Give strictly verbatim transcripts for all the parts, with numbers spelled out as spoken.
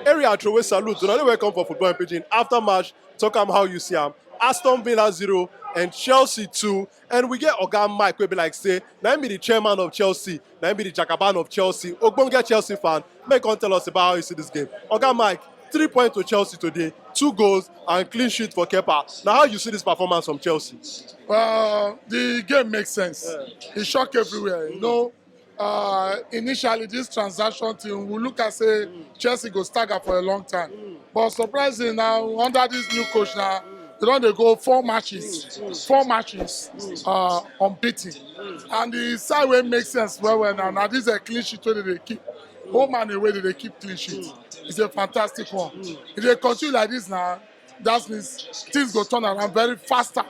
Area throway salute. Una dey welcome for Football in Pidgin. After match, talk am how you see am. Aston Villa zero and Chelsea two. And we get Oga Mike, wey be like say, na him be the chairman of Chelsea, na him be the jagaban of Chelsea, ogbonge Chelsea fan. Make come tell us about how you see this game. Oga Mike, three points to Chelsea today, two goals and clean sheet for Kepa. Now, how you see this performance from Chelsea? Uh, the game makes sense. It shock everywhere. You know, uh, initially this transaction thing, we look at say Chelsea go stagger for a long time. But surprising now, under this new coach now, they don dey go four matches, four matches uh, unbeaten. And the side wey make sense well well now, now this is a clean sheet wey they dey keep. Home and away they dey keep clean sheet. It's a fantastic one. If they continue like this now, that means things go turn around very faster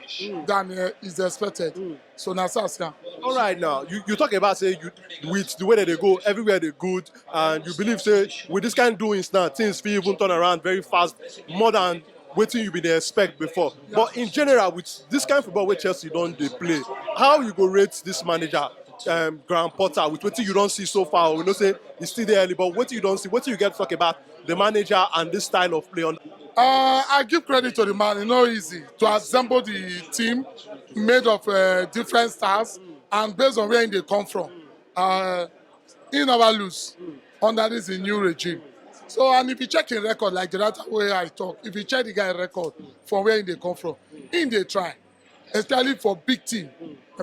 than uh, is expected. So na so I see am. All right, now you, you talk about say you, with the way that they go, everywhere they good, and you believe say with this kind of doings now, things fit even turn around very fast, more than wetin you bin dey expect before. But in general, with this kind of football wey Chelsea don dey play, how you go rate this manager, um, Graham Potter, with wetin you don see so far? We know say e still dey early, but wetin you don see, wetin you get to talk about the manager and this style of play? On Uh, I give credit to the man. It's not easy to assemble the team made of uh, different stars and based on where they come from. Uh, he never lose under this new regime. So, and if you check his record, like the other way I talk, if you check the guy record from where they come from, he dey try, especially for big team.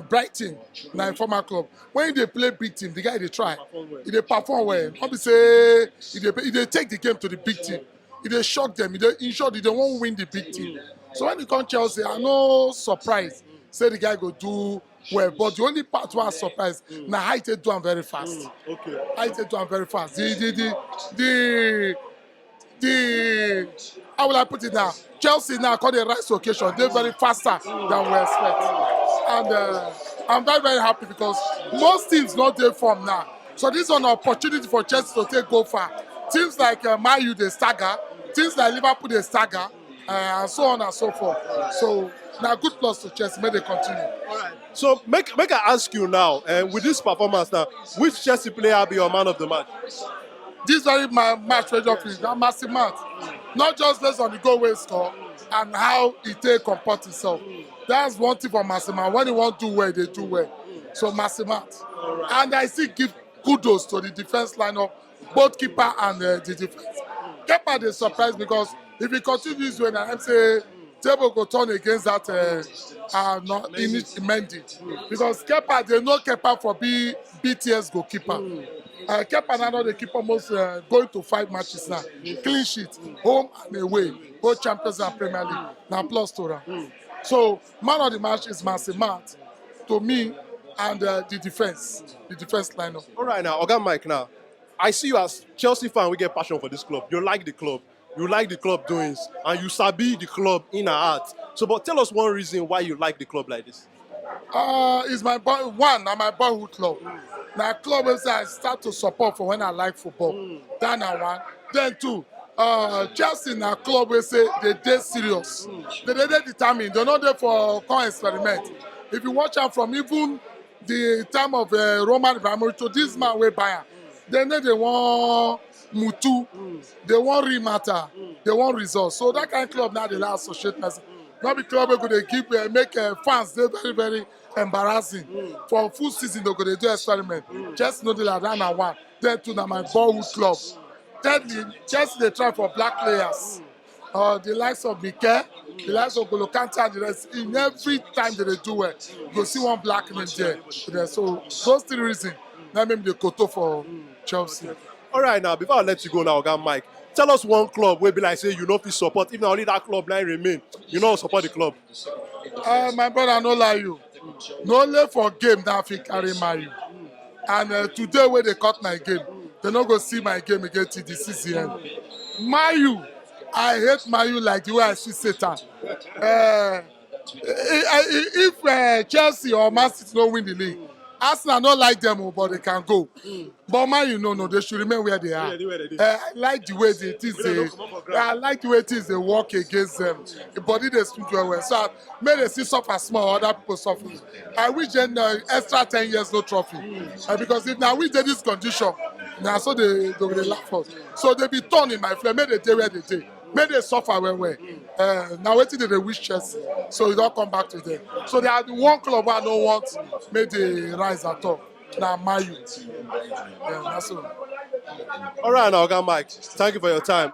Brighton, na a former club. When they play big team, the guy dey try. He dey perform well. Not be say he dey, he dey take the game to the big team. He dey shock them. He dey, in short, he dey wan win the big team. So when he come Chelsea, I no surprise say the guy go do well. But the only part wey I surprise na how he take do am very fast. Okay. How he take do am very fast. The the the the the how will I put it now? Chelsea now come dey rise to occasion. Dey very faster than we expect, and uh, I'm very very happy because most teams no dey form now. So this is an opportunity for Chelsea to take go far. Teams like uh, Man U dey stagger, teams like Liverpool dey stagger, uh, and so on and so forth. So na good plus to Chelsea. Make they continue. So make make I ask you now, uh, with this performance now, which Chelsea player be your man of the match? This very ma- match wey just finish, na Maximin. Not just based on the goal wey he score and how he take comport himself. That's one thing for Maximin. When he wan do well, he dey do well. So Maximin. And I still give kudos to the defense lineup, both keeper and uh, the defense. Kepa dey surprise because if he continue this way, na him say table go turn against that uh, uh, no, Mendy. Mendy. Because Kepa, they know Kepa for be B T S goalkeeper. Uh, Kepa now don dey keep almost uh, going to five matches now. Clean sheet, home and away, both Champions and Premier League. Na plus to am. So man of the match is Maximin to me and uh, the defense, the defense lineup. All right now, Oga Mike, now I see you as Chelsea fan. We get passion for this club. You like the club. You like the club doings, and you sabi the club in and out. So, but tell us one reason why you like the club like this. Uh, is my boy one na my boyhood club. Na club wey say I start to support for when I like football. That na one. Then two, uh, Chelsea na club wey say they dey serious. They dey dey determined. They no dey for come experiment. If you watch am from even the time of uh, Roman Abramovich to this man wey buy am, they no dey wan mutu. They wan real matter. They wan result. So that kind of club now dey like associate myself. No be club wey go dey give uh, make uh, fans dey very very embarrassing. For full season they go dey do experiment. Chelsea no dey like that na one. Then two na my boyhood club. Thirdly, Chelsea dey try for black players. Uh, the likes of Mike, the likes of Golo Kante and the rest, in every time they dey do well, you go see one black name there. Yeah, so those three reasons na make me dey koto for Chelsea. All right, now before I let you go now, Oga Mike, tell us one club wey be like say you no fit support. If na only that club na remain, you no support the club. Uh, my brother, no lie you. No only for game that fit carry Man U. And uh, today when they cut my game, they no go see my game again till the season end. Man U, I hate Man U like the way I see Satan. Uh, I- I- if uh, Chelsea or Man City no win the league, Arsenal no like them, oh, but they can go. But Man U, no, no, they should remain where they are. They where they dey. Uh, I like the way the things They they, don't come up for ground. I like the way things they work against them. The body they speak well well. So may they see suffer small, other people suffer. I wish them uh, extra ten years no trophy. Uh, because if now we dey this condition, Na so they go dey laugh us. So they be turn in my flesh, make they dey where they dey, make they suffer well well. Uh, na wetin they dey wish Chelsea, so e don come back to them. So they are the one club wey I no want make they rise at all. Na Man U. Yeah, na so. All right, now, Oga Mike, thank you for your time.